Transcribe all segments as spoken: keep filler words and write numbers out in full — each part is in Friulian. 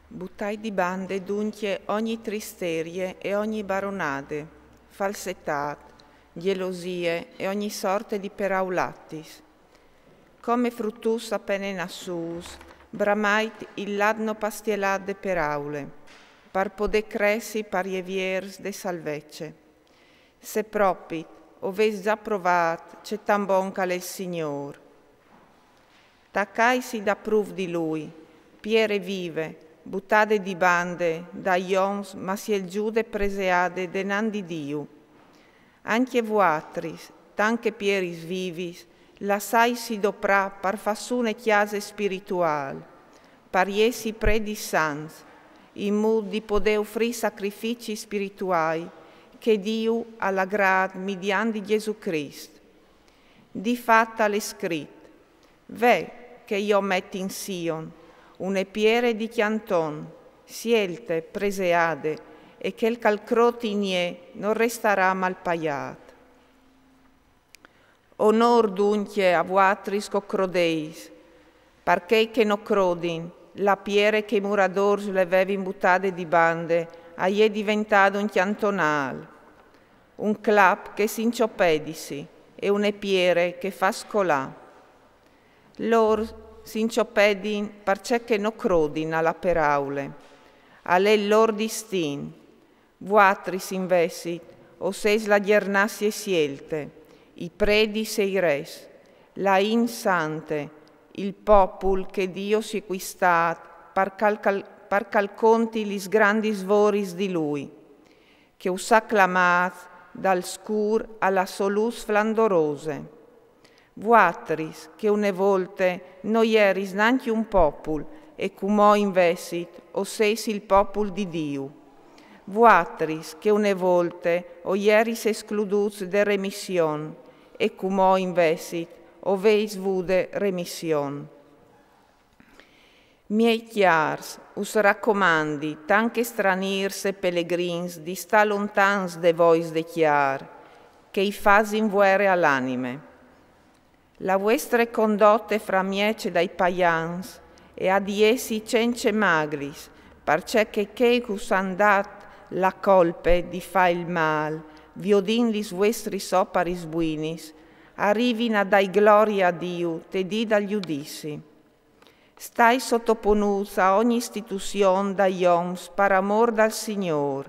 Butai di bande duncje ogni tristerie e ogni baronade, falsetât, gjelosie e ogni sorte di peraulatis. Come frutûts a pene nassûts, bramait il ladno pastielât de peraule, par podê cressi par je viers de salvece. Se propit o vês za provât ce tant bon che al è il Signôr. Tacaitsi dapruf di lui, piere vive, butade di bande dai oms, ma sielzude e preseade denant di Diu. Ancje vuatris, tant che pieris vivis, lassaitsi doprâ par fâ sù une cjase spirituâl, par jessi predis sants, in mût di podê ofrî sacrificis spirituâi che Diu al agrât midiant di Jesù Crist. Di fat al è scrit: Ve che jo o met in Sion une piere di cjanton, sielte, preseade, e chel che al crôt in jê nol restarà malpaiât. Onôr duncje a vuatris che o crodeis. Par chei che no crodin, la piere che i muradôrs le vevin butade di bande e je deventade un cjantonâl, un clap che si inciopedisi e une piere che fâs colâ. Lôr si inciopedin parcè che no crodin a la peraule. Al è il lôr distin. Vuatris invezit o sês la gjernassie sielte, i predis e i res, la int sante, il popul che Diu si è cuistât par che al, par che al conti lis grandis voris di lui, che us à clamâts dal scûr a la sô lûs sflandorose. Vuatris che une volte no jeris nancje un popul e cumò invezit o sês il popul di Diu. Vuatris che une volte o jeris escludûts de remission e cumò invezit o vês vude remission. Miei cjârs, us racomandi, tant che stranîrs e pelegrins, di stâ lontans de vois de cjâr, che i fasin vuere a la anime. La vuestre condote framieç dai paians e à di jessi cence magris, parcè che chei che us àn dât la colpe di fâ il mâl, viodint lis vuestris oparis buinis, a rivin a dâi glorie a Diu te dì dal judizi. Stait sotoponûts a ogni istituzion dai oms par amôr dal Signôr,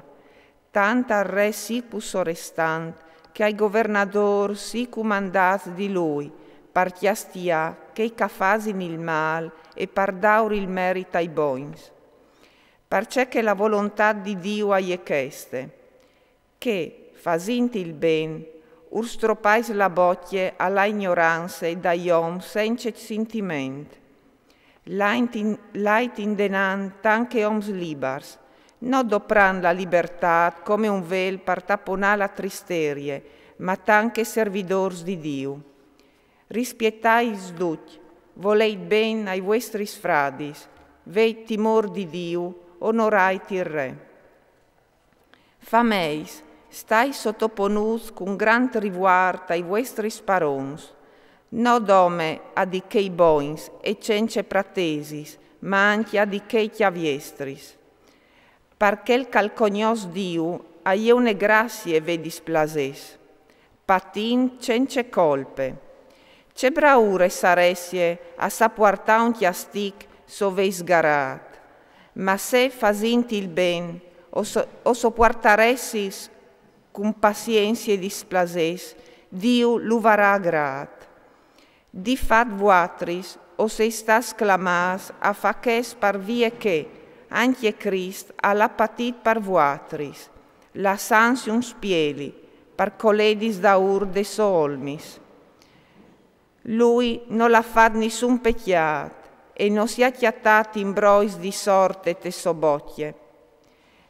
tant al re sicus o restant che ai governadôrs sì cumandâts di lui, par cjastiâ chei che a fasin il mâl e par dâur il merit ai bogns. Parcè che la volontât di Diu e je cheste, che, fasint il ben, ur stropais la bocje a la ignorance dai oms cence sintiment. Lait in, lait indenant tant che oms libars, no doprant la libertât come un vêl par taponâ la tristerie, ma tant che servidôrs di Diu. Rispietait ducj, voleit ben ai vuestris fradis, veit timôr di Diu, onorait il re. Fameis, stait sotoponûts cun grant rivuart ai vuestris parons, no dome a di chei bogns e cence pratesis, ma ancje a di chei cjaviestris. Par chel che al cognòs Diu, e je une grassie vê displasês, patint cence colpe. Ce braure saressie a sopuartâ un cjastìc se o vês sgarât. Ma se, fasint il ben, o so-, o sopuartaressis cun pazienzie i displasês, Diu lu varà agrât. Di fat vuatris o sês stâts clamâts a fâ chest par vie che ancje Crist al à patît par vuatris, lassantsi un spieli, par coledis daûr des sôs olmis. Lui nol à fat nissun pecjât e no si à cjatât imbrois di sorte te sô bocje.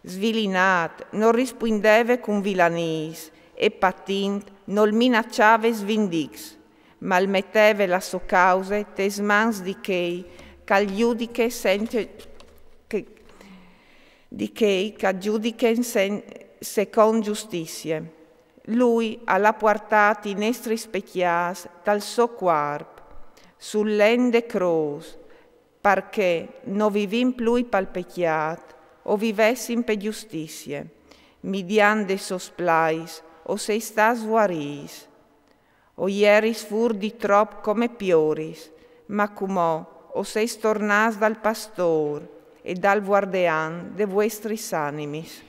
Svilinât, nol rispuindeve cun vilaniis e patint nol minaçave svindics, ma al meteve la sô cause tes mans di chei che al judiche cence, che, di chei che al judichen sen-, secont justizie. Lui al à puartât i nestris pecjâts tal so cuarp, sul len de crôs, parché no vivim plui pal pecjât, o vivessim pe justizie. Midiant des sôs plais o seis stâts vuarîts. O jeris fûr di trop come pioris, ma cumò o seis tornâts dal Pastôr e dal Vuardean de vuestris animis.